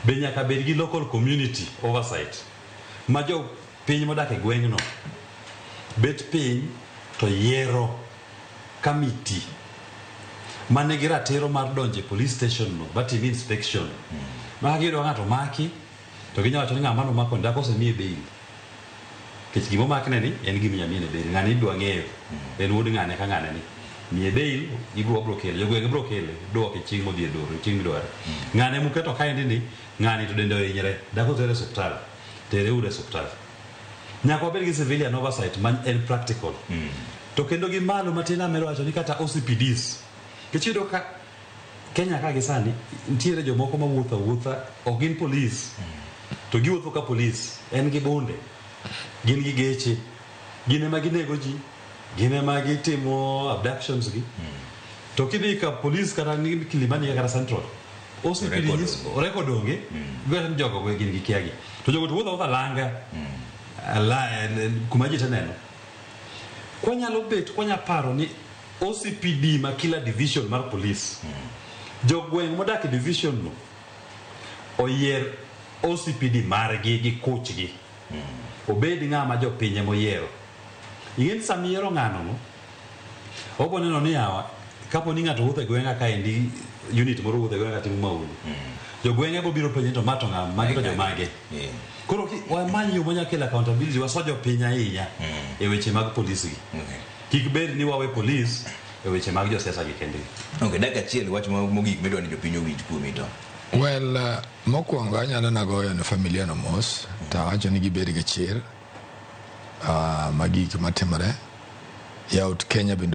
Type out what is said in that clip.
Be nyaka bed gi local community oversight ma jo piny modak e gweng'no bet piny to yiero committee manigi ratiro mar donjo e police station no matim inspection. Ma ka giyudo ka ng'ato omaki to ginyalo wacho ni ng'ama nomako ni dak osemiye bail. Nikech gima omakne ni en gima inyalo miyene bail. Ng'ani idwa ng'eyo. En wuod ng'ane ka ng'ane ni. Miye bail, ibro wabro kele. Jogweng' bro kele, duoke chieng' modhi e doho, chieng' midware. Ng'ane muketo kaendi ni, ng'ani to dende ohinyre. Dak otere e osiptal. Tere uru e osiptal. Nyaka wabed gi civilian oversight ma en practical. To kendo gi malo matin amedo wacho ni kata OCPDs. Nikech iyudo ka Kenya ka gi sani nitiere jomoko mawuotho awuotha ok gin police to giwuotho ka police en gi bunde gin gi geche gin ema ginego ji gin ema gitimo abductions gi to kidhi ka police kata ni Kilimani kata Central OCPD Record nyis record onge giwacho ni jogo gin gi kia gi to jogo to wuotho awuotha langa ala, kuma ji te neno kwanyalo bet kwanya paro ni OCPD ma kila division mar police jogweng' modak e division no oyier OCPD margi gi kuchgi obed ng'ama jopiny emoyiero ing'e ni sama iyiero ng'ano no obo neno ni yawa kapo ni ng'ato wuotho e gweng'a kaendi unit moro wuotho e gweng'a timo mahundu jogweng'e bo biro penje to ma to ng'a magi to jomage koro wamany yo mwanya kelo accountability waso jopiny ahinya e weche mag polis gi Kik bed ni wawe polis e weche mag josiasa gi kendgi. Ok, dakika achiel wach mogik midwa ni jopiny owinj kuomi to. Well, mokwongo anyalo nagoyo ne familia no mos to awacho ni gibed gi chir uh, ma gik matimore. Yaut Kenya bende